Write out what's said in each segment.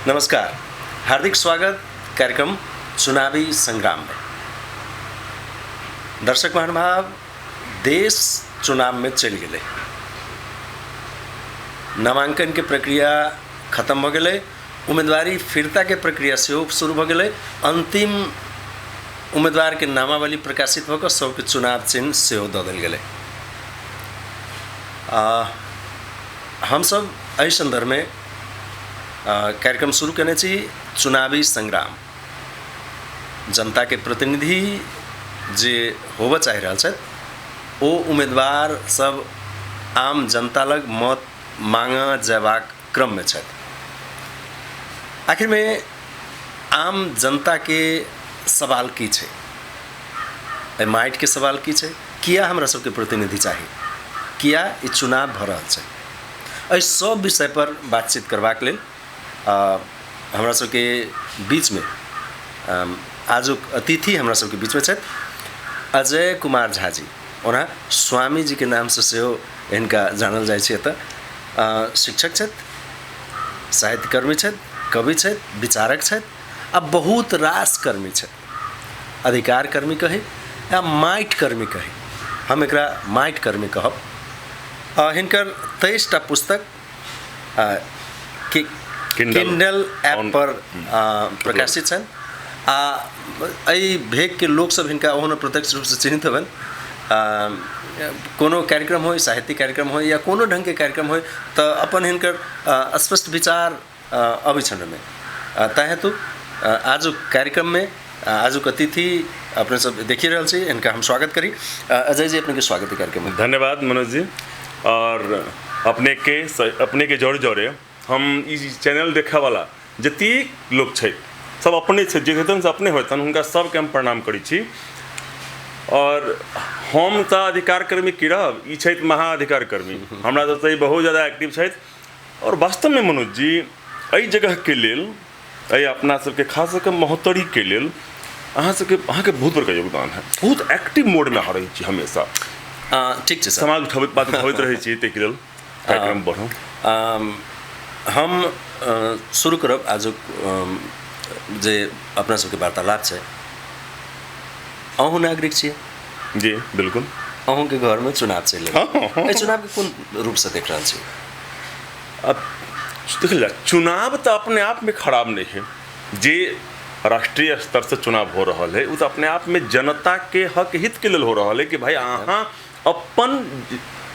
नमस्कार, हार्दिक स्वागत कार्यक्रम चुनावी संग्राम में। दर्शक महानुभाव, देश चुनाव में चलि गेलै, नामांकन के प्रक्रिया खत्म भऽ गेलै, उम्मीदवारी फिरता के प्रक्रिया सेहो शुरू भऽ गेलै, अंतिम उम्मीदवार के नामावली प्रकाशित भऽ कऽ सबके चुनाव चिन्ह सेहो दऽ देल गेलै। हमसब एहि सन्दर्भमे कार्यक्रम शुरू केने छी चुनावी संग्राम। जनताके प्रतिनिधि जे होबऽ चाहि रहल छथि ओ उम्मीदवार सब आम जनता लग मत मांगऽ जयबाक क्रममे छथि। आखिरमे आम जनताके सवाल की छै, एहि माटिके सवाल की छै, किया हमरा सबके प्रतिनिधि चाही, किया ई चुनाव भऽ रहल छै, एहि सब विषय पर बातचीत करबाक लेल हमरा सबके बीचमे आजुक अतिथि हमरा सबके बीचमे छथि अजय कुमार झा जी। ओना स्वामी जीके नामसँ सेहो हिनका जानल जाइ छै एतऽ। शिक्षक छथि, साहित्यकर्मी छथि, कवि छथि, विचारक छथि आ बहुत रास कर्मी छथि। अधिकार कर्मी कही या माटि कर्मी कही, हम एकरा माटि कर्मी कहब। हिनकर 23टा पुस्तक किंडल ऐप पर प्रकाशित छनि आ एहि भेगके लोकसभ हिनका ओहनो प्रत्यक्ष रूपसँ चिन्हित हेबनि। कोनो कार्यक्रम होइ, साहित्यिक कार्यक्रम होइ या कोनो ढङ्गके कार्यक्रम होइ तऽ अपन हिनकर स्पष्ट विचार अबै छनि ओहिमे। ताहि हेतु आजुक कार्यक्रममे आजुक अतिथि अपने सब देखि रहल छी, हिनका हम स्वागत करी। अजय जी, अपनेके स्वागत है कार्यक्रममे। धन्यवाद मनोज जी। और अपने के जरे जरे हम ई चैनल देखैवला जतेक लोक छै सब अपने छै, जे हेतन से अपने होतन, हुनका सबके हम प्रणाम करै छी। और हम तऽ अधिकार कर्मी की रहब, ई छथि महाअधिकार कर्मी, हमरा तऽ बहुत ज़्यादा एक्टिव छथि। और वास्तवमे मनोज जी एहि जगहके लेल, एहि अपना सबके खास कऽ महोत्तरीके लेल अहाँके बहुत बड़का योगदान है। बहुत एक्टिव मोडमे अहाँ रहै छी हमेशा। ठीक छै सर। समाज उठबैत बात उठबैत रहै छी, ताहिके लेल कार्यक्रम बढ़ू। हम शुरू करब आजुक जे अपना सबके वार्तालाप छै। अहूँ नागरिक छियै? जी बिल्कुल। अहूँके घरमे चुनाव चलि रहल, एहि चुनावके कोन रूपसँ देख रहल छी? अब देखल जाए, चुनाव तऽ अपने आप में खराब नहीं है। जे राष्ट्रीय स्तर से चुनाव हो रहा है वो तो अपने आप में जनता के हक हित के लेल हो रहा है कि भाई अहाँ अपन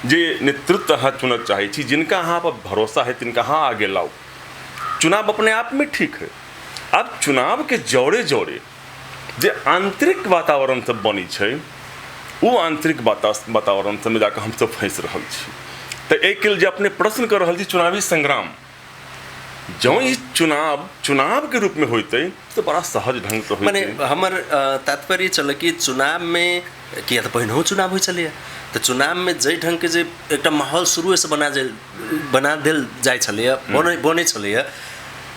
जे नेतृत्व अहाँ चुनऽ चाहै छी, जिनका अहाँ पर भरोसा है तिनका अहाँ आगे लाउ। चुनाव अपने आप में ठीक है। अब चुनाव के जौरे जौरे जे आंतरिक वातावरण सब बनै छै, ओ आंतरिक वातावरण सबमे जाकऽ हमसब फँसि रहल छी। तऽ एहिके लेल जे अपने प्रश्न कऽ रहल छी चुनावी संग्राम, जँ ई चुनाव चुनावके रूपमे होइतै तऽ बड़ा सहज ढङ्गसँ मने होइतै। हमर तात्पर्य छलै कि चुनावमे किया तऽ पहिनहो चुनाव होइ छलैए, तऽ चुनावमे जाहि ढङ्गके जे एकटा माहौल शुरुएसँ बना देल जाइ छलैए, बनै छलैए,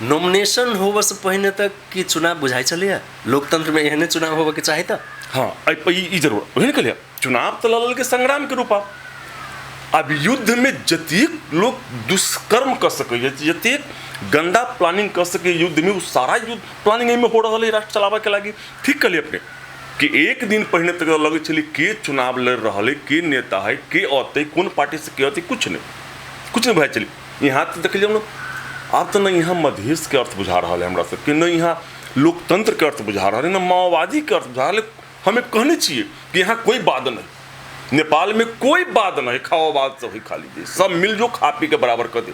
नॉमिनेशन होबऽसँ पहिने तक कि चुनाव बुझाइ छलैए? लोकतंत्रमे एहने चुनाव होबऽके चाही तऽ? हँ, ई जरूर वही ने कहलियै, चुनाव तऽ लऽ लेलकै संग्रामके रूप। आब युद्धमे जतेक लोक दुष्कर्म कऽ सकैए, जतेक गंदा प्लानिंग कऽ सकैए युद्धमे, ओ सारा युद्ध प्लानिंग एहिमे हो रहल है राष्ट्र चलाबऽके लागि। ठीक कहलियै अपने कि एक दिन पहिने तक लगै छलै के चुनाव लड़ि रहल है, के नेता है, के अतै, कोन पार्टीसँ के अतै, कुछ नहीं भए छलै। यहाँ तऽ देखलियै हम आब तऽ नहि यहाँ मधेशके अर्थ बुझा रहल है हमरा सबके, नहि यहाँ लोकतंत्रके अर्थ बुझा रहल है, न माओवादीके अर्थ बुझा रहल है। हम एक कहने छियै कि यहाँ कोई बाद नहीं, नेपाल में कोई बाद नहीं, खाओ बाद सब ही खा लीजिए, सब मिल जो खा पी के बराबर कर दे,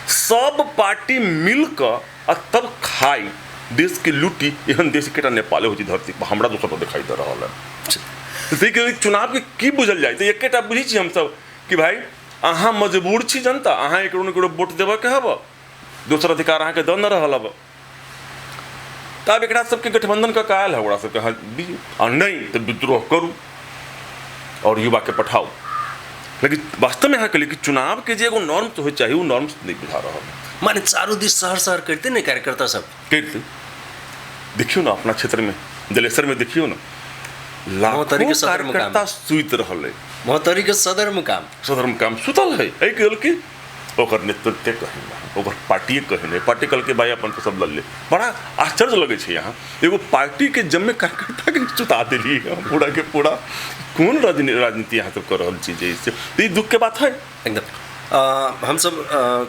सब पार्टी मिल कऽ आ तब खाई, देश के लूटी। एहन देश के नेपाले होइ छै धरती पर, हमरा दोसर पर दिखाई दे रहल है। ताहिके लेल चुनावके की बुझल जाय तऽ एकेटा बुझै छी हमसब कि भाई अहाँ मजबूर छी जनता, अहाँ एकरो ने एकरो वोट देबऽके हब, दोसर अधिकार अहाँके दऽ नहि रहल हब। तऽ आब एकरा सबके गठबंधन कऽ कऽ आयल है, ओकरा सबके अहाँ दियौ आ नहि तऽ विद्रोह करू और युवाके पठाउ। लेकिन वास्तवमे अहाँ कहलियै कि चुनावके जे एगो नॉर्म्स होइ चाही, ओ नॉर्म्स नहि बुझा रहल। माने चारू दिस शहर शहर करिते ने कार्यकर्ता सब करिते। देखियौ ने अपना क्षेत्रमे, जलेसरमे देखियौ ने, लाखों कार्यकर्ता सुति रहल है। महोत्तरीके सदर मुकाम सुतल है। एहिके लेल कि ओकर नेतृत्व कहीं ना, ओकर पार्टिए कहीं नहीं। पार्टी कहलकै भाई अपन सब लड़ ले। बड़ा आश्चर्य लगै छै, यहाँ एगो पार्टी के जम्मे कार्यकर्ता के चुता देलियै पूरा के पूरा। कोन राजनीति यहाँ सब कर रहल छी जे से ई दुख के बात है एकदम। हमसब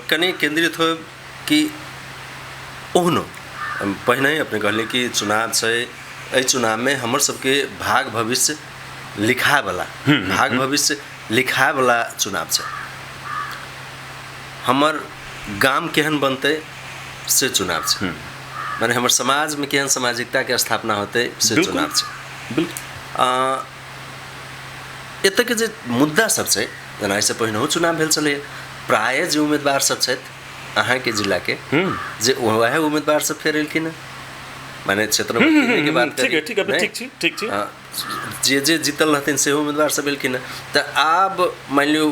कनि केंद्रित हो कि ओहनो पहिने अपने कहलियै कि चुनाव छै, एहि चुनावमे हमर सबके भाग भविष्य लिखाएवला, भाग भविष्य लिखाएवला चुनाव छै। हमर गाम केहन बनतै से चुनाव छै, माने हमर समाजमे केहन सामाजिकताके स्थापना होतै से चुनाव छै। बिल्कुल। एतऽके जे मुद्दा सब छै, जेना एहिसँ पहिनहु चुनाव भेल छलैए, प्रायः जे उम्मीदवार सब छथि अहाँके जिलाके, जे वएह उम्मीदवार सब फेर एलखिन, माने क्षेत्र के बात ठीक है, ठीक है, ठीक छी, ठीक छी, जे जे जीतल रहथिन सेहो उम्मीदवार सब एलखिन। तऽ आब मानि लियौ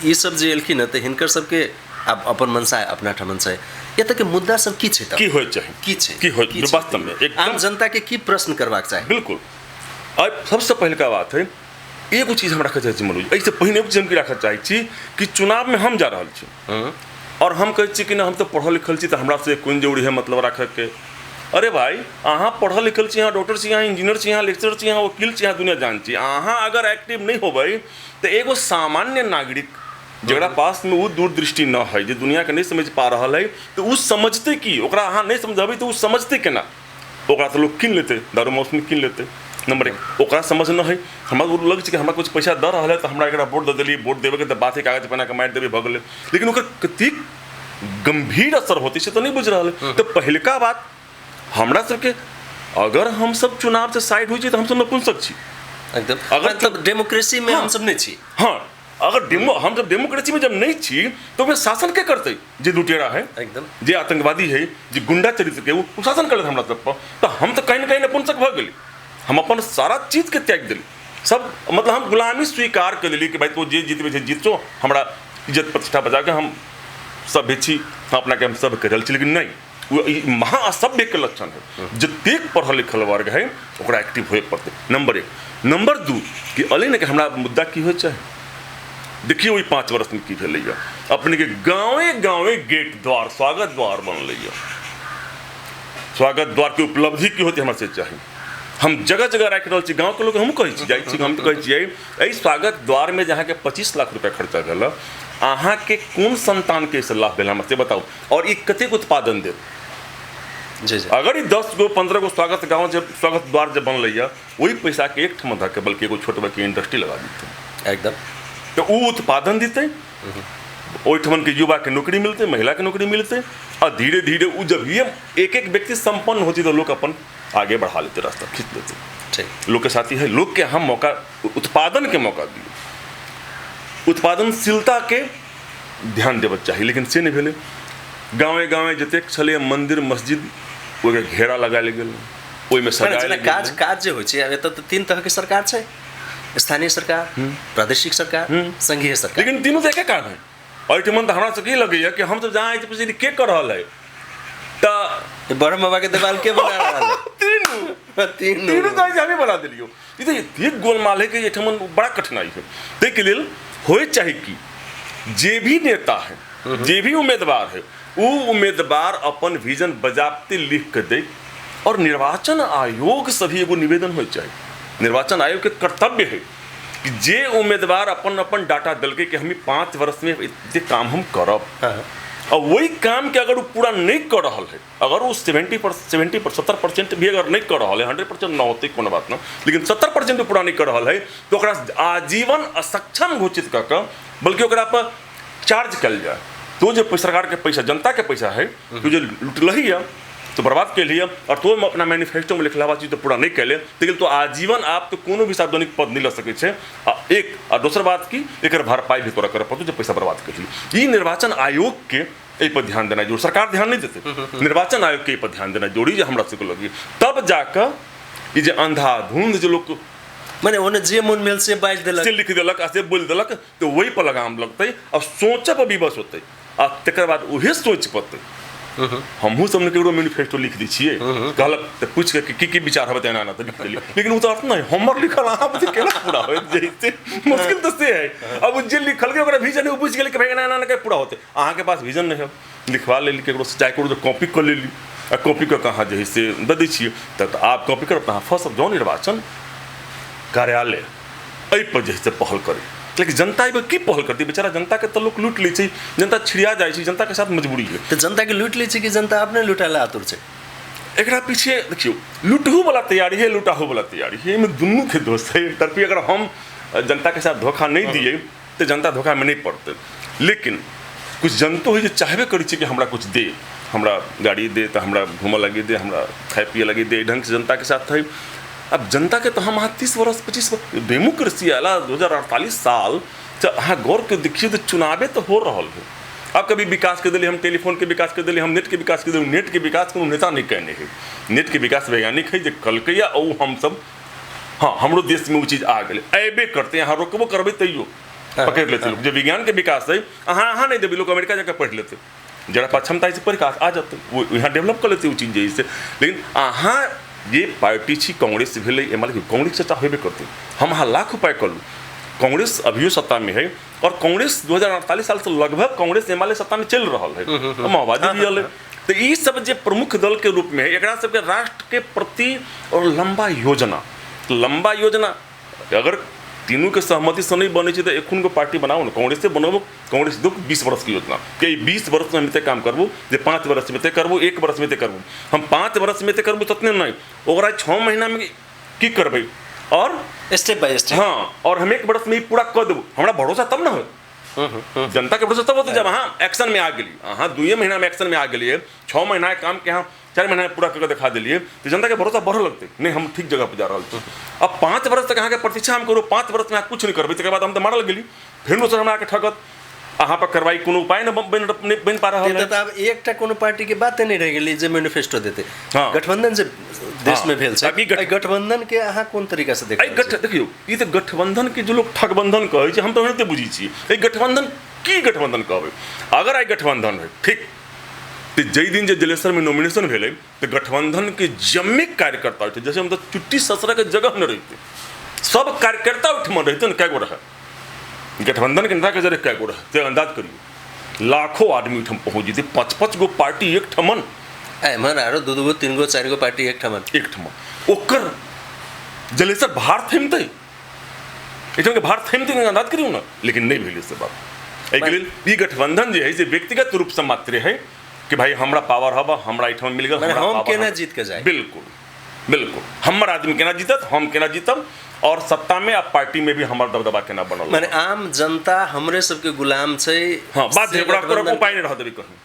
ई सब जे एलखिन तऽ हिनकर सबके आब अपन मनसा है, अपना ठमन छै। एतऽके मुद्दा सब की छै, की होइ चाही, की छै, की होइ वास्तवमे आम जनता के की प्रश्न करबाक चाही? बिल्कुल। अब सबसे पहिलका बात है, एगो चीज हम राखऽ चाहै छी मनोज, एहिसँ पहिने एगो चीज हम की राखऽ चाहै छी कि चुनावमे हम जा रहल छी और हम कहै छी कि ना हम तऽ पढ़ल लिखल छी तऽ हमरा से कोन जरूरी है मतलब राखऽके। अरे भाई, अहाँ पढ़ल लिखल छी, अहाँ डॉक्टर छी, अहाँ इंजीनियर छी, अहाँ लेक्चरर छी, अहाँ वकील छी, अहाँ दुनिया जान छी। अहाँ अगर एक्टिव नहि होबै तऽ एगो सामान्य नागरिक जकरा पासमे ओ दूरदृष्टि न है, जे दुनियाके नहि समझ पा रहल है, तऽ ओ समझतै की? ओकरा अहाँ नहि समझेबै तऽ ओ समझतै केना? ओकरा तऽ लोक कीन लेतै, दारू मांसमे कीन लेतै। नंबर एक, ओकरा समझ न है। हमरा ओ लग छै कि हमरा कुछ पैसा दऽ रहल है तऽ हमरा एकरा वोट दऽ देलियै, वोट देबैके तऽ बात है, कागज बना कऽ मारि देबै, भऽ गेलै। लेकिन ओकर कतेक गंभीर असर होतै से तऽ नहि बुझि रहल है। तऽ पहिलका बात हमरा सबके, अगर हमसब चुनाव से साइड होइ छी तऽ हमसब नपुंसक छी एकदम। अगर मतलब डेमोक्रेसी में हमसब नहि छी। हाँ, अगर डेमो हमसब डेमोक्रेसी में जब नहीं छी तो ओहिमे शासन के करतै? जे लुटेरा है एकदम, जे आतंकवादी है, जे गुंडा चरित्र के, ओ शासन करत हमरा सब पर। तऽ हम तऽ कहीं न कहीं नपुंसक भऽ गेली, हम अपन सारा चीज के त्याग देली सब, मतलब हम गुलामी स्वीकार कर लेली कि भाई तो जे जीतबै छै जीतो, हमरा इज्जत प्रतिष्ठा बचा के हम सभ्य छी, हम अपना के हम सभ्य कहि रहल छी। लेकिन नहीं, ओ महा असभ्य के लक्षण है। जतेक पढ़ल लिखल वर्ग है ओकरा एक्टिव होए पड़तै, नंबर एक। नंबर दू कि अलै ने कि हमरा मुद्दा की होइ चाही। देखियौ ई 5 वर्षमे की भेलैए, अपने के गाँवे गाँवे गेट द्वार स्वागत द्वार बनलैए। स्वागत द्वार के उपलब्धि की होती हमरा से चाही। हम जगह जगह राखि रहल छी, गाँवके लोक हमहूँ कहै छी, जाइ छी हम तऽ कहै छियै एहि स्वागत द्वारमे जे अहाँके 25 लाख रुपया खर्चा भेल, अहाँके कोन संतानके एहिसँ लाभ भेल हमरा से बताउ, और ई कतेक उत्पादन देत? जी जी। अगर ई 10 गो 15 गो स्वागत गाँव जे स्वागत द्वार जे बनलैए, ओहि पैसाके एक ठाम धऽ के बल्कि एगो छोट बड़की इंडस्ट्री लगा देतै एकदम, तऽ ओ उत्पादन देतै, ओहिठमन के युवाके नौकरी मिलतै, महिलाके नौकरी मिलतै, आ धीरे धीरे ओ जब ये एक एक व्यक्ति संपन्न होती तऽ लोक अपन आगे बढ़ा लेते, रास्ता खींच लेते। ठीक। लोग के साथी है, लोग के हम मौका, उत्पादन के मौका दियौ, उत्पादनशीलता के ध्यान देबऽ चाही, लेकिन से नहि भेलै। गाँवे गाँवे जतेक छलै मंदिर मस्जिद, ओहिके घेरा लगायल गेल, ओहिमे सजायल गेल। काज काज जे होइ छै, आब एतऽ तऽ 3 तरहके सरकार छै, स्थानीय सरकार, प्रादेशिक सरकार, संघीय सरकार। लेकिन तीनू तऽ एके काम है। एहिठमन तऽ हमरा सबके ई लगैया कि हमसब जहाँ आइ छी के कऽ रहल है, तऽ ब्रह्म बाबा के देवाल के बना रहल है? तीनू तीनू तऽ हमे बना देलियौ। ई तऽ एतेक गोलमाल है कि एहिठमन बड़ा कठिनाई है। ताहिके लेल होइ चाही कि जे भी नेता है, जे भी उम्मीदवार है, वो उम्मीदवार अपन विजन बजाबते लिख के दे, और निर्वाचन आयोग से भी एगो निवेदन होइ चाही। निर्वाचन आयोग के कर्तव्य है कि जे उम्मीदवार अपन अपन डाटा देलकै कि हम 5 वर्ष में एते काम हम करब, और वही काम के अगर वो पूरा नहीं कर रहल है, अगर वो 70% भी अगर नहीं कर रहल है, 100% न होते कोनो बात न, लेकिन 70% भी पूरा नहीं कर रहल है, तो ओकरा आजीवन असक्षम घोषित कऽ के बल्कि ओकरा पर चार्ज कयल जाय। तो जे सरकार के पैसा, जनता के पैसा है, तो जे लुटलही है, तो बर्बाद कैली है, और तो अपना मैनिफेस्टो में लिखला चीज तो पूरा नहीं कैले, लेकिन तो आजीवन आप तो कोनो भी सार्वजनिक पद नहीं ल सकै छै। आ एक आ दोसर बात की एकर भरपाई भी तोरा करऽ पड़तौ जे पैसा बर्बाद कैली। ई निर्वाचन आयोग के एहि पर ध्यान देनाइ जरूरी, सरकार ध्यान नहीं देतै, निर्वाचन आयोग के एहि पर ध्यान देनाइ जरूरी जे हमरा सबके लगी, तब जाकऽ ई जे अंधाधुंध जे लोक माने ओने जे मन भेल से बाजि देलक, से लिख देलक आ से बोलि देलक, तऽ ओहि पर लगाम लगतै आ सोचऽ पर विवश होतै, आ तकर बाद उहे सोचि पड़तै। हमहूँ सब ने केकरो मैनिफेस्टो लिख दै छियै, कहलक तऽ पूछि के की की विचार होते एना एना तऽ लिख देलियै, लेकिन ओ तऽ अर्थ नहि हमर लिखल अहाँ बुझि केना पूरा होइत जैसे मुश्किल तऽ से है। अब जे लिखलकै ओकरा विजन ओ बुझि गेलै कि भाई एना एना एना पूरा होतै, अहाँके पास विजन नहि है, लिखवा लेली केकरो से, चाहे केकरो कॉपी कऽ लेली आ कॉपी कऽ के अहाँ जे है से दऽ दै छियै, तऽ आब कॉपी करब तऽ अहाँ फँसब। जँ निर्वाचन कार्यालय एहिपर जे है से पहल करै, लेकिन जनता एहिपर की पहल करतै? बेचारा जनताके तऽ लोक लूटि लै छै, जनता छिड़िया जाइ छै, जनताके साथ मजबूरी है। तऽ जनताके लूटि लै छै कि जनता अपने लुटाय लए आतुर छै? एकरा पीछे देखियौ लूटहू वाला तैयारी है, लुटाहू वाला तैयारी है, एहिमे दुनूके दोष है। एक तरफी अगर हम जनताके साथ धोखा नहि दियै तऽ जनता धोखामे नहि पड़तै, लेकिन कुछ जनतो है जे चाहबे करै छै कि हमरा कुछ दे, हमरा गाड़ी दे, तऽ हमरा घूमऽ लगी दे, हमरा खाय पिए लगी दे, एहि ढङ्गसँ जनताके साथ है। अब जनताके तऽ हम अहाँ 30 वर्ष 25 वर्ष डेमोक्रेसी आयला 2048 साल तऽ अहाँ गौर के देखियौ तऽ चुनावे तऽ हो रहल है। अब कभी विकास के देलियै, हम टेलीफोन के विकास के देलियै, हम नेट के विकास के देलियै, नेट के विकास कोनो नेता नहि कयने है, नेट के विकास वैज्ञानिक है जे कलकै या ओ हमसब, हाँ हमरो देशमे ओ चीज आ गेलै, अयबे करतै, अहाँ रोकबो करबै तैयो पकड़ि लेतै लोक। जे विज्ञानके विकास है अहाँ अहाँ नहि देबै, लोक अमेरिका जाकऽ पढ़ि लेतै, जरा पास क्षमता है से पढ़ि कऽ आ जेतै, ओ यहाँ डेवलप कऽ लेतै ओ चीज जे है से। लेकिन अहाँ जे पार्टी छी कांग्रेस भेलै, एम एल कांग्रेस चर्चा होबे करतै, हम अहाँ लाख उपाय करू, कांग्रेस अभियो सत्ता में है और कांग्रेस 2048 साल से लगभग कांग्रेस एम एल सत्ता में चलि रहल है, माओवादी भी है, तो ई सब जे प्रमुख दल के रूप में है एकरा सबके राष्ट्र के प्रति और लंबा योजना, लंबा योजना अगर तीनू के सहमति से नहीं बनै छै तऽ एखन को पार्टी बनाउ ने, कांग्रेस से बनाबो, कांग्रेस दो 20 वर्ष की योजना कि 20 वर्ष में हम एते काम करबो, जे 5 वर्ष में एते करबो, 1 वर्ष में एते करबो, हम 5 वर्ष में एते करबो ततने नहीं, ओकरा 6 महीना में की करबै और स्टेप बाय स्टेप, हाँ और हम 1 वर्ष में पूरा कऽ देबो, हमरा भरोसा तब न होत, जनता के भरोसा तब होते जब अहाँ एक्शन में आ गेली, अहाँ 2 महीना में एक्शन में आ गेलियै, 6 महीना के काम के अहाँ 4 महीना में पूरा करके देखा दिलियै तो जनता के भरोसा बढ़ऽ लगतै, नहीं हम ठीक जगह पर जा रहल छी। अब 5 वर्ष तक अहाँके प्रतीक्षा हम करू, 5 वर्ष में अहाँ कुछ नहीं करबै, तकर बाद हम तऽ मारल गेली, फेर दोसर हमरा के ठकत, अहाँ पर कार्रवाई कोनो उपाय नहि बनि पा रहल है। तऽ आब एकटा कोनो पार्टी के बाते नहि रहि गेलै जे मैनिफेस्टो देतै। हाँ। गठबंधन जे देश में भेल छै, अब ई गठबंधन के अहाँ कोन तरीका से देखै छी? देखियौ ई तऽ गठबंधन के जो लोग ठकबंधन कहै छै, हम तऽ ओनाहिते बुझै छियै, एहि गठबंधन की गठबंधन कहबै? अगर आइ गठबंधन है ठीक, तऽ जाहि दिन जे जलेसर में नॉमिनेशन भेलै तऽ गठबंधन के जम्मे कार्यकर्ता उठे, जैसे हम तऽ चुट्टी ससरा के जगह न रहिते, सब कार्यकर्ता उठमे रहिते ने, कए गो रहै गठबंधन के नेता के जरे कए गो रहै, से अंदाज करियौ लाखों आदमी ओहिठाम पहुँच जेतै, 5-5 गो पार्टी एक ठमन, एम्हर आरो 2-2 गो 3 गो 4 गो पार्टी एक ठमन, एक ठमन, ओकर जलेसर भार थमितै, एहिठाम के भार थमितै अंदाज करियौ ने, लेकिन नहि भेलै से बात। एहिके लेल ई गठबंधन जे है से व्यक्तिगत रूपसँ मात्र है कि भाई हमरा पावर हब, हमरा एहिठाम मिल गेल, हम केना जीत के जाए, बिल्कुल बिल्कुल हमर आदमी केना जीतत, हम केना जीतब, और सत्ता में आ पार्टी में भी हमर दबदबा केना बनल, माने आम जनता हमरे सबके गुलाम छै। हाँ बात ओकरा उपाय नहीं रह देबै कहीं,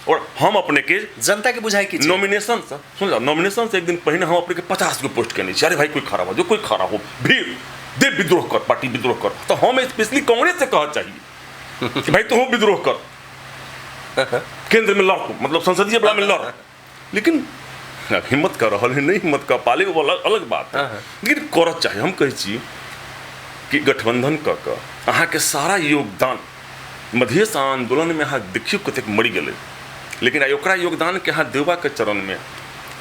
और हम अपने के जनता के बुझाई की नॉमिनेशन से सुन लो, नॉमिनेशन से एक दिन पहिने हम अपने के 50 गो पोस्ट केने छी, अरे भाई कोई खड़ा हो, जो कोई खड़ा हो भीड़ दे, विद्रोह कर, पार्टी विद्रोह कर, तो हम स्पेशली कांग्रेस से कह चाहिए कि भाई तू विद्रोह कर, केंद्र में लड़, मतलब संसदीय वाला में लड़, लेकिन हिम्मत कर रहल है नहीं, हिम्मत कर पाले वो अलग बात है, लेकिन करऽ चाही। हम कहै छी कि गठबंधन कऽ कऽ अहाँके सारा योगदान मधेश आंदोलन में अहाँ देखियौ कतेक मरि गेलै, लेकिन आइ ओकरा योगदानके अहाँ देबाके चरणमे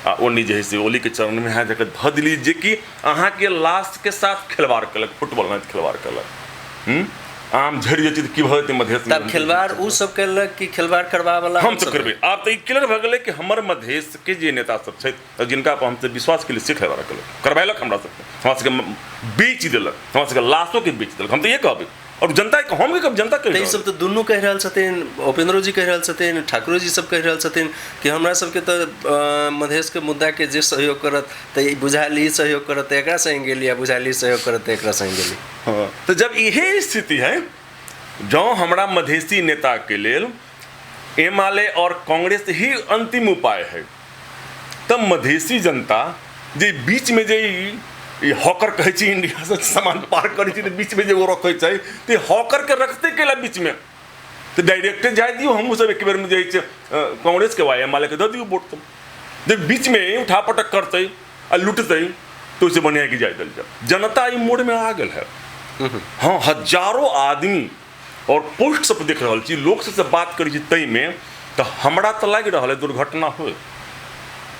आ ओनी जे है से ओलीके चरणमे अहाँ जाकऽ धऽ देलियै, जेकि अहाँके लाशके साथ खिलवाड़ केलक, फुटबॉल नहि खिलवाड़ केलक, आम झड़ि जाइ छै तऽ की भऽ जेतै मधेश तब खिलवाड़ ओ सब केलक कि खिलवाड़ करबा वाला हम सब करबै। आब तऽ ई क्लियर भऽ गेलै कि हमर मधेशके जे नेता सब छथि जिनका पर हमसब विश्वास केलियै से खिलवाड़ केलक, करबेलक, हमरा सबके, हमरा सबके बेच देलक, हमरा सबके लाशोके बेच देलक। हम तऽ इएह कहबै और जनता के हम के जनता के सब तो दुनू कह रहल छथिन, उपेंद्रो जी कह रहल छथिन, ठाकुरो जी सब कह रहल छथिन कि हमरा सबके तो मधेश के मुद्दा के जे सहयोग करत तऽ बुझायल ई सहयोग करत तऽ एकरा संग गेली, आ बुझायल ई सहयोग करत तऽ एकरा संग गेली। हाँ, तो जब इहे स्थिति है, जँ हमरा मधेसी नेता के लेल एमाले और कांग्रेस ही अंतिम उपाय है, तब मधेसी जनता जे बीच में जे ई हॉकर कहै छै इंडिया से सामान पार करै छै तऽ बीच में जे ओ रखै छै तऽ हॉकर के रखते केला बीच में, तऽ डायरेक्टे जाय दियौ, हमहूँ सब एक बेर में जे छै कांग्रेस के वा एमाले के दऽ दियौ वोट। तऽ जे बीच में उठा पटक करतै आ लुटतै तो उसे बढ़िया कि जाय देल जाए। जनता ई मोड़ में आ गेल है। हाँ, हजारों आदमी और पोस्ट सब देख रहल छी, लोक सबसँ बात करै छी, ताहिमे तऽ हमरा तऽ लागि रहल है दुर्घटना होय।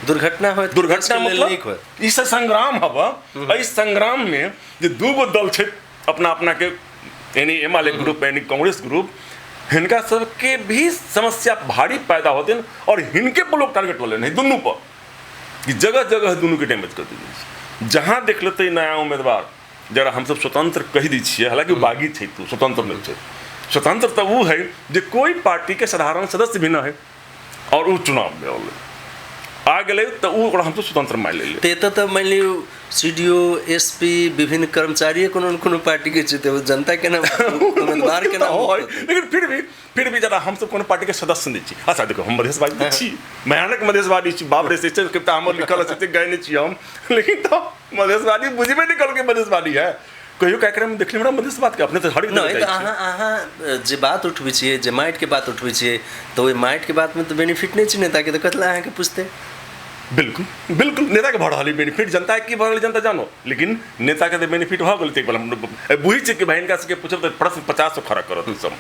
दुर्घटना होय, दुर्घटना मतलब ई से संग्राम हब। एहि संग्राम में जे दूगो दल छै अपना अपना के, यानी एम एल ए ग्रुप यानी कांग्रेस ग्रुप, हिनका सबके भी समस्या भारी पैदा होते और हिनके पर लोग टारगेट लऽ लेने दुनू पर कि जगह जगह दुनू के डैमेज कर देने। जहाँ देख लेते नया उम्मीदवार, जरा हमसब स्वतंत्र कहि दै छियै, हालांकि बागी छै, तू स्वतंत्र नहीं छै। स्वतंत्र तऽ ओ है जे कोई पार्टी के साधारण सदस्य भी न है और ओ चुनाव में अलै आ गेलै तऽ ओ ओकरा हमसब स्वतंत्र मानि लेलियै। तऽ एतऽ तऽ मानि लियौ C D O, S P, विभिन्न कर्मचारी कोनो ने कोनो पार्टी के छै, तऽ जनता केना उम्मीदवार केना होय? लेकिन फिर भी जरा हमसब कोनो पार्टी के सदस्य नहि छी। अच्छा देखो, हम मधेशवादी तऽ छी, भयानक मधेशवादी छी, बाप रे, से कविता हमर लिखल है, गायने छी हम, लेकिन तऽ मधेशवादी बुझबे नहि करलकै मधेशवादी है। कहियो कार्यक्रम में देखली हमरा मधेशवाद के अपने तऽ हरेक नहि तऽ अहाँ अहाँ जे बात उठबै छियै, जे माटिके बात उठबै छियै, तऽ ओहि माटिके बातमे तऽ बेनिफिट नहि छै नेताके, तऽ कथी लए अहाँके पुछतै? बिल्कुल बिल्कुल, नेताके भऽ रहल है बेनिफिट, जनता की भऽ रहल जनता जानो, लेकिन नेताके तऽ बेनिफिट भऽ गेलै। ताहि बुझै छै कि भाई हिनका सबके पूछब तऽ प्रश्न 50 खड़ा करत सब,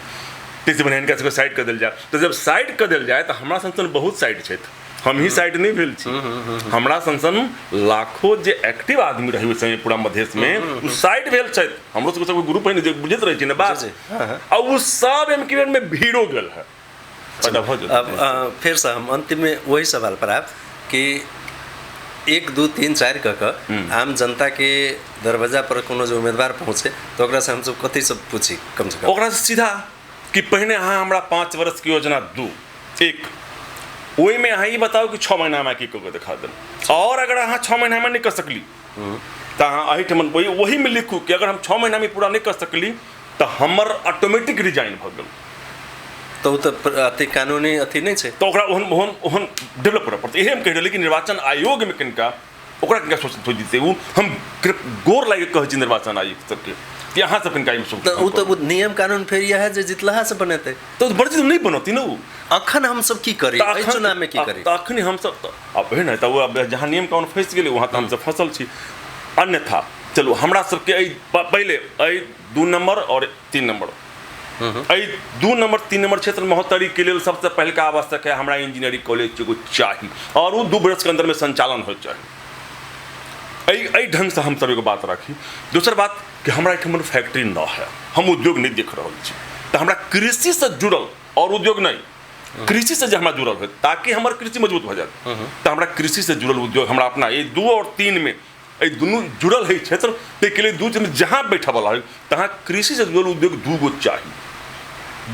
ताहिसँ बढ़िआँ हिनका सबके साइड कऽ देल जाय। तऽ जब साइड कऽ देल जाय तऽ हमरा सन सन बहुत साइड छथि, हम ही साइड नहीं भेल छी, हमरा सन सन लाखों जे एक्टिव आदमी रहे ओहि समय पूरा मधेश में ओ साइड भेल छथि। हमरो सबके सबके ग्रुप है ने जे बुझैत रहै छी ने बात, आ ओ सब एम के में भीड़ो गेल है। अब फेरसँ हम अंतिममे वही सवाल पर आयब कि 1 2 3 4 कऽ कऽ आम जनताके दरवाजा पर कोनो जे उम्मीदवार पहुँचे तऽ ओकरासँ हमसब कथी सब पूछी कम से कम? ओकरासँ सीधा कि पहिने अहाँ हमरा 5 वर्षके योजना दू, एक ओहिमे अहाँ ई बताउ कि 6 महीनामे की कऽ के देखा देब, और अगर अहाँ 6 महीनामे नहि कऽ सकली तऽ अहाँ एहिठाम ओहीमे लिखू कि अगर हम 6 महीनामे पूरा नहि कऽ सकली तऽ हमर ऑटोमेटिक रिजाइन भऽ गेल। तऽ ओ तऽ अथी कानूनी अथी नहि छै, तऽ ओकरा ओहन ओहन ओहन डेवलप करऽ पड़तै। इहे हम कहि रहली कि निर्वाचन आयोगमे कनिका ओकरा कनिका सोच सोच दितै। ओ हम गोर लागि कहै छी निर्वाचन आयोग सबके कि अहाँ सब कनिका एहिमे तऽ ओ तऽ नियम कानून फेर इएह जे जितलहा से बनेतै, तऽ बड़ चीज नहि बनौती ने ओ। अखन हमसब की करी एहि चुनावमे की करी? तऽ अखन हमसब तऽ आब हे ने, तऽ ओ आब जहाँ नियम कानून फँसि गेलै वहाँ तऽ हमसब फँसल छी। अन्यथा चलू हमरा सबके एहि पहिले एहि 2 नंबर और 3 नंबर, एहि 2 नंबर 3 नंबर क्षेत्र महोत्तरीके लेल सबसे पहिलका आवश्यक है हमरा इंजीनियरिंग कॉलेज एगो चाही और ओ 2 वर्ष के अंदर में संचालन हो चाही। एहि ढंगसँ हमसब एगो बात राखी। दोसर बात कि हमरा एहिठाम फैक्ट्री न है, हम उद्योग नहि देख रहल छी, तऽ हमरा कृषिसँ जुड़ल और उद्योग नहि, कृषिसँ जे हमरा जुड़ल होय ताकि हमर कृषि मजबूत भऽ जायत, तऽ हमरा कृषिसँ जुड़ल उद्योग हमरा अपना एहि 2 और 3 में एहि दुनू जुड़ल है क्षेत्र, ताहिके लेल 2 चीज जहाँ बैठयवला है तहाँ कृषिसँ जुड़ल उद्योग 2 गो चाही,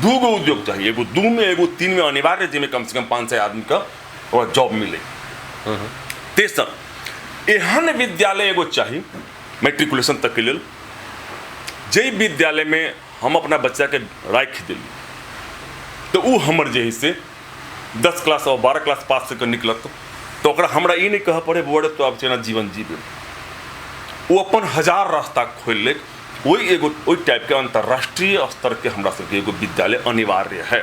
2 गो उद्योग चाही, एगो 2 में एगो 3 में अनिवार्य, जाहिमे कमसँ कम 500 आदमीके ओकरा जॉब मिले। तेसर एहन विद्यालय एगो चाही मैट्रिकुलेशन तकके लेल, जाहि विद्यालयमे हम अपना बच्चाके राखि देली तऽ ओ हमर जे है से 10 क्लास और 12 क्लास पास कऽ निकलत तऽ ओकरा हमरा ई नहि कहऽ पड़े बौआ रे तो आब केना जीवन जीबे, ओ अपन 1000 रास्ता खोलि लेत। ओहि एगो ओहि टाइपके अंतर्राष्ट्रीय स्तरके हमरा सबके एगो विद्यालय अनिवार्य है,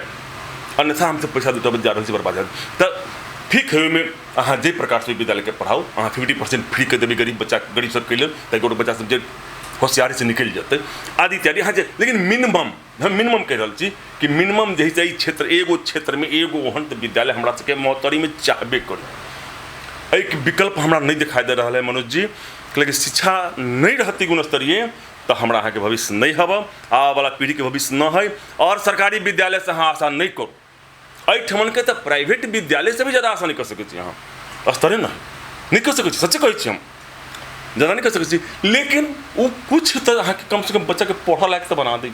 अन्यथा हमसब पैसा जुटबै जा रहल छी बर्बाद। तऽ ठीक है ओहिमे अहाँ जाहि प्रकारसँ ओहि विद्यालयके पढ़ाउ, अहाँ 50% फ्री कऽ देबै गरीब बच्चा गरीब सबके लेल, ताकि ओ बच्चा सब जे होशियारीसँ निकलि जेतै आदि इत्यादि। अहाँ जे लेकिन मिनिमम हम मिनिमम कहि रहल छी कि मिनिमम जे है एहि क्षेत्र एगो क्षेत्रमे एगो ओहन तऽ विद्यालय हमरा सबके महोत्तरीमे चाहबे करी। एहिके विकल्प हमरा नहि दिखाई दे रहल है मनोज जी, लेकिन शिक्षा नहि रहती गुणस्तरीय तऽ हमरा अहाँके भविष्य नहि हब, आबऽवला पीढ़ीके भविष्य न है। और सरकारी विद्यालयसँ अहाँ आशा नहि करू, एहिठमनके तऽ प्राइवेट विद्यालयसँ भी ज्यादा आशा नहि कऽ सकै छी अहाँ, स्तरे नहि नहि कऽ सकै छी, सच्चे कहै छी हम ज्यादा नहि कऽ सकै छी। लेकिन ओ किछु तऽ अहाँके कमसँ कम बच्चाके पढ़ऽ लायक तऽ बना दै,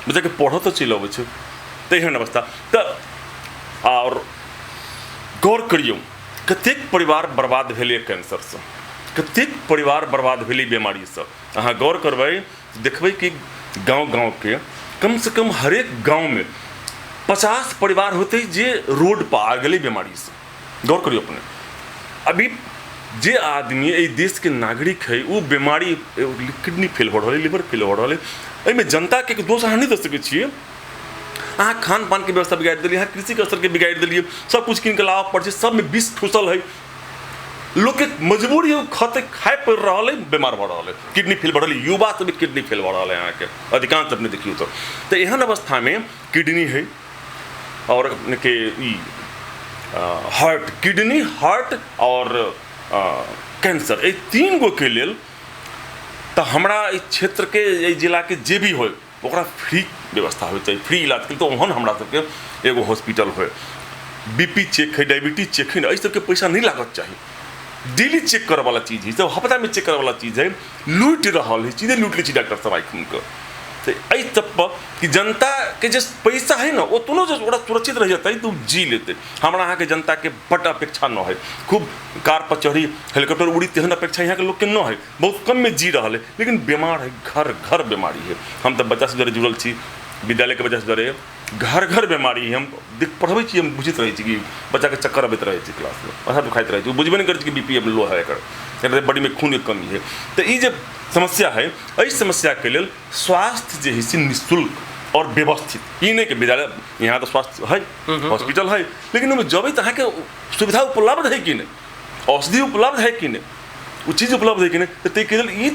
बच्चाके पढ़ऽ तऽ चलि अबै छै, तऽ एहन अवस्था। तऽ आओर गौर करियौ कतेक परिवार बर्बाद भेलै कैंसरसँ, कतेक परिवार बर्बाद भेलै बीमारीसँ। अहाँ गौर करबै देखबै कि गाँव गाँवके कमसँ कम हरेक गाँवमे 50 परिवार होतै जे रोड पर आ गेलै बीमारीसँ। गौर करियौ अपने, अभी जे आदमी एहि देशके नागरिक है ओ बीमारी किडनी फेल हो रहल है, लिवर फेल हो रहल है, एहिमे जनताके दोष अहाँ नहि दऽ सकै छियै। अहाँ खान पानके व्यवस्था बिगाड़ि देलियै, अहाँ कृषिके स्तरके बिगाड़ि देलियै, सब किछु कीन कऽ लाबऽ पड़ै छै, सबमे विष ठूसल है, लोकके मजबूरी है, खते खाय पड़ि रहल है, बीमार भऽ रहल है, किडनी फेल भऽ रहल है, युवा सबके किडनी फेल भऽ रहल है अहाँके अधिकांश अपने देखियौ तऽ एहन अवस्थामे किडनी है, और अपनेके ई हार्ट, किडनी, हार्ट और कैंसर, एहि 3 गो के लेल तऽ हमरा एहि क्षेत्रके, एहि जिलाके जे भी होय ओकरा फ्री व्यवस्था होय चाही, फ्री इलाज के। तऽ ओहन हमरा सबके एगो हॉस्पिटल होय। बीपी चेक है, डायबिटीज चेक है, एहि सबके पैसा नहीं लागत चाही। डेली चेक करऽ वाला चीज है, सब हफ्तामे चेक करऽ वाला चीज है। लूटि रहल है, सीधे लूटि लै छै डॉक्टर सब आइ खूनके। तऽ एहि सब पर कि जनताके जे पैसा है ने ओतनो जे ओकरा सुरक्षित रहि जेतै तऽ ओ जी लेतै। हमरा अहाँके जनताके बड्ड अपेक्षा न है, खूब कार पर चढ़ी, हेलीकॉप्टर उड़ी, तेहन अपेक्षा यहाँके लोकके न है। बहुत कममे जी रहल है, लेकिन बीमार है, घर घर बीमारी है। हम तऽ बच्चा सब जरे जुड़ल छी, विद्यालयके बच्चा सब जरे घर घर बीमारी है। हम देख पढ़बै छी, हम बुझैत रहै छी कि बच्चाके चक्कर अबैत रहै छै क्लासमे, माथा दुखाइत रहै छै, ओ बुझबे नहि करै छै कि बीपी लो है, एकर बॉडीमे खूनके कमी है। तऽ ई जे समस्या है, एहि समस्याके लेल स्वास्थ्य जे है से निःशुल्क और व्यवस्थित, ई नहि कि विद्यालय यहाँ तऽ स्वास्थ्य है, हॉस्पिटल है, लेकिन ओहिमे जेबै तऽ अहाँके सुविधा उपलब्ध है कि नहि, औषधि उपलब्ध है कि नहि, ओ चीज उपलब्ध है कि नहि, तऽ ताहिके लेल ई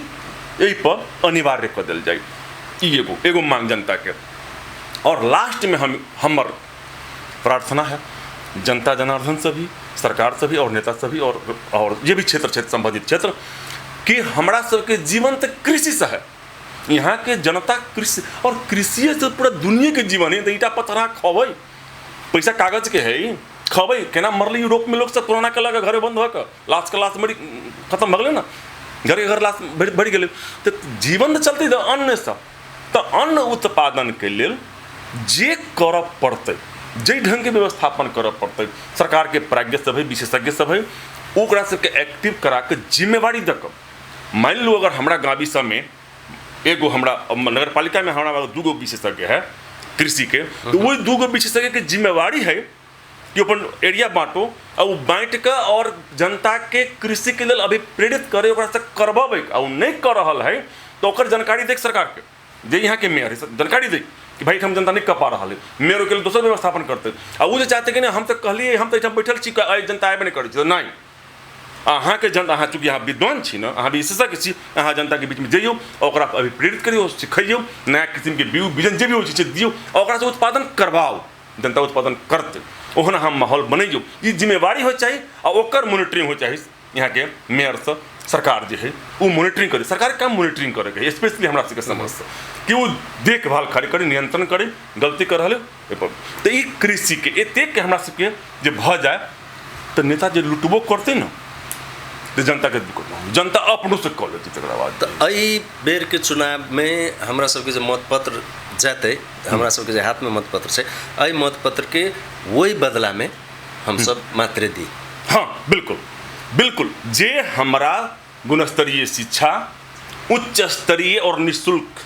एहिपर अनिवार्य कऽ देल जाय। ई एगो एगो मांग जनताके। और लास्टमे हम हमर प्रार्थना है जनता जनार्दन से भी, सरकार से भी और नेता से भी और जे भी क्षेत्र क्षेत्र संबंधित क्षेत्र कि हमरा सबके जीवन तऽ कृषि से है। यहाँ के जनता कृषि और कृषि से पूरा दुनिया के जीवन है। तो ईटा पत्थर खबै, पैसा कागज के है, खबै केना मरलै यूरोप में लोग सब कोरोना के लगा घरे बंद होके लाश के लाश मरी खत्म भऽ गेलै ने, घरे घर लाश भरि गेलै। तऽ जीवन तऽ चलतै तऽ अन्नसँ, तऽ अन्न उत्पादनके लेल जे करऽ पड़तै, जाहि ढङ्गके व्यवस्थापन करऽ पड़तै, सरकारके प्राज्ञ सब है, विशेषज्ञ सब है, ओकरा सबके एक्टिव कराके जिम्मेवारी दऽ कऽ, मानि लू अगर हमरा गाँवी सबमे एगो हमरा नगरपालिकामे हमरा 2 गो विशेषज्ञ है कृषिके, तऽ ओहि 2 गो विशेषज्ञके जिम्मेवारी है कि अपन एरिया बाँटो आ ओ बाँटि कऽ और जनताके कृषिके लेल अभी प्रेरित करे, ओकरासँ करबबै। आ ओ नहि कऽ रहल है तऽ ओकर जानकारी दै सरकारके, जे यहाँके मेयर है, जानकारी दै कि भाई हम जनता नहि कऽ पा रहल है, मेयर ओहिके लेल दोसर व्यवस्थापन करतै। आ ओ जे चाहतै कि नहि हम तऽ कहलियै, हम तऽ एहिठाम बैठल छी, जनता अयबे नहि करै छै, नहि अहाँके जनता, अहाँ चूँकि अहाँ विद्वान छी ने, अहाँ विशेषज्ञ छी, अहाँ जनताके बीचमे जइयौ, ओकरा अभिप्रेरित करियौ, सिखैयौ, नया किसिमके बीज बिजन जे भी होइ छै से दियौ, ओकरासँ उत्पादन करबाउ, जनता उत्पादन करतै, ओहन अहाँ माहौल बनैयौ। ई जिम्मेवारी होइ चाही आ ओकर मोनिटरिंग होइ चाही। यहाँके मेयरसँ सरकार जे है ओ मोनिटरिंग करे, सरकारके काम मोनिटरिंग करैके है, स्पेशली हमरा सबके समझसँ कि ओ देखभाल खाली करै, नियंत्रण करै, गलती कर रहल एहिपर। तऽ ई कृषिके एतेक हमरा सबके जे भऽ जाय तऽ नेता जे लुटबो करतै ने तऽ जनताके दिक्कत नहि, जनता अपनोसँ कऽ लेतै। तकरा बाद तऽ एहि बेरके चुनावमे हमरा सबके जे मतपत्र जेतै, हमरा सबके जे हाथमे मतपत्र छै, एहि मतपत्रके ओहि बदलामे हमसब मात्रे दी। हाँ बिल्कुल बिल्कुल, जे हमरा गुणस्तरीय शिक्षा, उच्च स्तरीय और निःशुल्क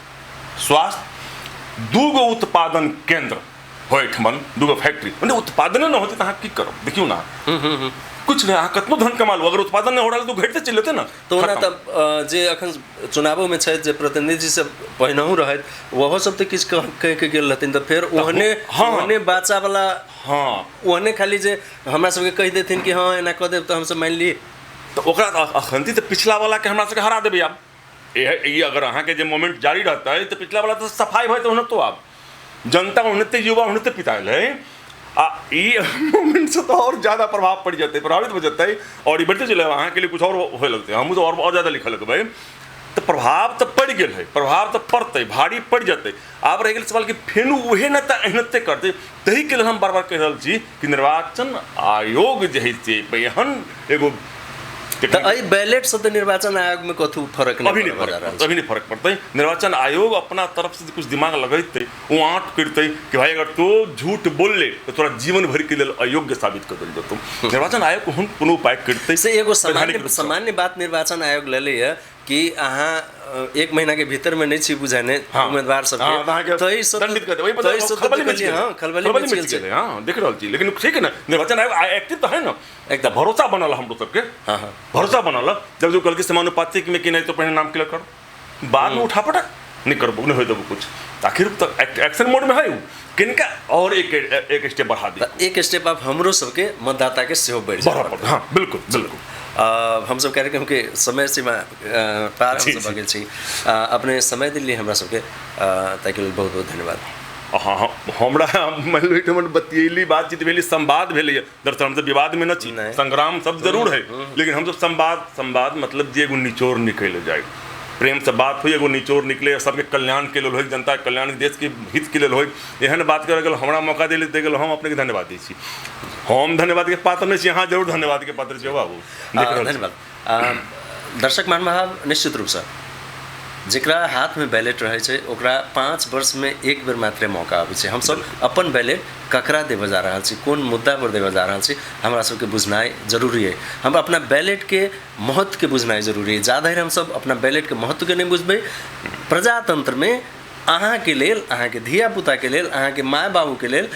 स्वास्थ्य, 2 गो उत्पादन केंद्र हो एहिठमन, 2 गो फैक्ट्री, मने उत्पादने न होतै तऽ अहाँ की करब? देखियौ ने, कुछ नहि, अहाँ कतनो धन कमा लू, अगर उत्पादन नहि हो रहल तऽ घटिते चलि जेतै ने। तऽ ओना तऽ जे अखन चुनावोमे छथि, जे प्रतिनिधि सब पहिनहु रहथि, ओहो सब तऽ किछु कहि के गेल रहथिन, तऽ फेर ओहने ओहने बाचा वाला, ओहने खाली जे हमरा सबके कहि देथिन कि हँ एना कऽ देब तऽ हमसब मानि ली। तऽ ओकरा अखन तऽ पिछला वाला के हमरा सबके हरा देबै। आब ई अगर अहाँके जे मोमेंट जारी रहतै तऽ पिछला वाला तऽ सफाइ भऽ जेतै। ओनाहितो आब जनता ओनाहिते, युवा ओनाहिते पितायल है, आ ई मोमेंटसँ तऽ आओर ज्यादा प्रभाव पड़ि जेतै, प्रभावित भऽ जेतै और ई बढ़िते चलि अहाँके लिए कुछ और होए लगतै, हमहूँ तऽ आओर ज्यादा लिखऽ लगबै। तऽ प्रभाव तऽ पड़ि गेल है, प्रभाव तऽ पड़तै, भारी पड़ि जेतै। आब रहि गेल सवाल कि फेनो उहे ने तऽ एनाहिते करतै। ताहिके लेल हम बार बार कहि रहल छी कि निर्वाचन आयोग जे है से एहन एगो तऽ एहि बैलेटसँ तऽ निर्वाचन आयोगमे कथू फरक नहि, अभी नहि फरक, अभी नहि फरक पड़तै। निर्वाचन आयोग अपना तरफसँ कुछ दिमाग लगेतै, ओ आँट करतै कि भाई अगर तो झूठ बोल ले तऽ तोरा जीवन भरिके लेल अयोग्य साबित कऽ देल जेतौ। निर्वाचन आयोग ओहन कोनो उपाय करतै। से एगो सामान्य बात निर्वाचन आयोग लेले कि अहाँ 1 महीना के भीतर में नहीं छी बुझाने उम्मीदवार सब के, खलबली मच गेलै। हां देख रहल छी, लेकिन ठीक है ना, निर्वाचन आयोग एक्टिव तो है ना, एकदम भरोसा बनल हमरो सबके। हां हां भरोसा बनल। जब जो कल के समानुपातिक में कि नहीं तो पहले नाम क्लियर कर, बाद में उठा पटक नहीं करबो, नहीं होय देबो कुछ। आखिर तो एक्शन मोड में है उ, किनका और एक एक स्टेप बढ़ा दी, एक स्टेप आप हमरो सबके मतदाता के सेहो बढ़ जाए। हां बिल्कुल बिल्कुल। हमसब कार्यक्रम के समय सीमा पार हमसब भऽ गेल छी। अपने समय दिल्ली हमरा सबके, ताहिके लेल बहुत बहुत धन्यवाद। हमरा मानि लिअ एहिठाम बतियेली, बातचीत भेली, संवाद भेलैए। दरअसल हमसब विवादमे नहि छी, संग्राम सब जरूर है, लेकिन हमसब संवाद, संवाद मतलब जे एगो निचोड़ निकलि जाय, प्रेमसँ बात होइ, एगो निचोड़ निकले, सबके कल्याणके लेल होइ, जनताके कल्याण, देशके हितके लेल होइ, एहन बात करऽ गेल। हमरा मौका दे दे गेल, हम अपनेके धन्यवाद दै छी। हम धन्यवादके पात्र नहि छी, अहाँ जरूर धन्यवादके पात्र छी बाबू। धन्यवाद। दर्शक महानुभाव, निश्चित रूपसँ जकरा हाथमे बैलेट रहै छै ओकरा 5 वर्षमे एक बेर मात्रे मौका अबै छै। हमसब अपन बैलेट ककरा देबऽ जा रहल छी, कोन मुद्दा पर देबऽ जा रहल छी, हमरा सबके बुझनाइ जरूरी अइ। हम अपना बैलेटके महत्वके बुझनाइ जरूरी अइ। जा धरि हमसब अपना बैलेटके महत्वके नहि बुझबै, प्रजातन्त्रमे अहाँके लेल, अहाँके धियापुताके लेल, अहाँके माय बाबूके लेल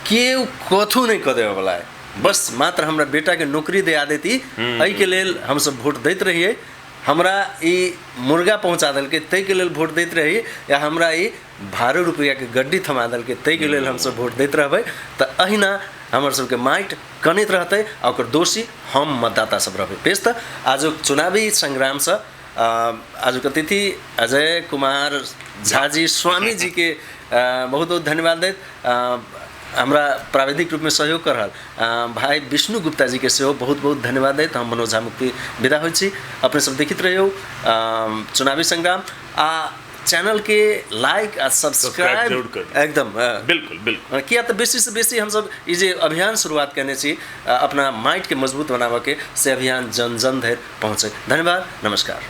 केओ कथू नहि कऽ देबऽवला अइ। बस मात्र हमरा बेटाके नौकरी दिया देती, एहिके लेल हमसब वोट दैत रहियै। हमरा ई मुर्गा पहुँचा देलकै ताहिके लेल वोट दैत रही, या हमरा ई भारू रुपैआके गड्डी थमा देलकै ताहिके लेल हमसब वोट दैत रहबै। तऽ अहिना हमर सबके माटि कनैत रहतै आ ओकर दोषी हम मतदाता सब रहबै। बेस, तऽ आजुक चुनावी संग्रामसँ आजुक अतिथि अजय कुमार झाजी स्वामी जीके बहुत बहुत धन्यवाद दैत, हमरा प्राविधिक रूपमे सहयोग कर रहल भाई विष्णु गुप्ता जी के सेहो बहुत बहुत धन्यवाद दैत हम मनोज झा मुक्ति विदा होइ छी। अपने सब देखैत रहियौ चुनावी संग्राम आ चैनल के लाइक आ सब्सक्राइब जरूर करू। एकदम, बिल्कुल बिल्कुल। किया तऽ बेसी से बेसी हमसब ई जे अभियान शुरुआत केने छी अपना माटि के मजबूत बनाबऽ के, से अभियान जन जन धरि पहुँचे। धन्यवाद, नमस्कार।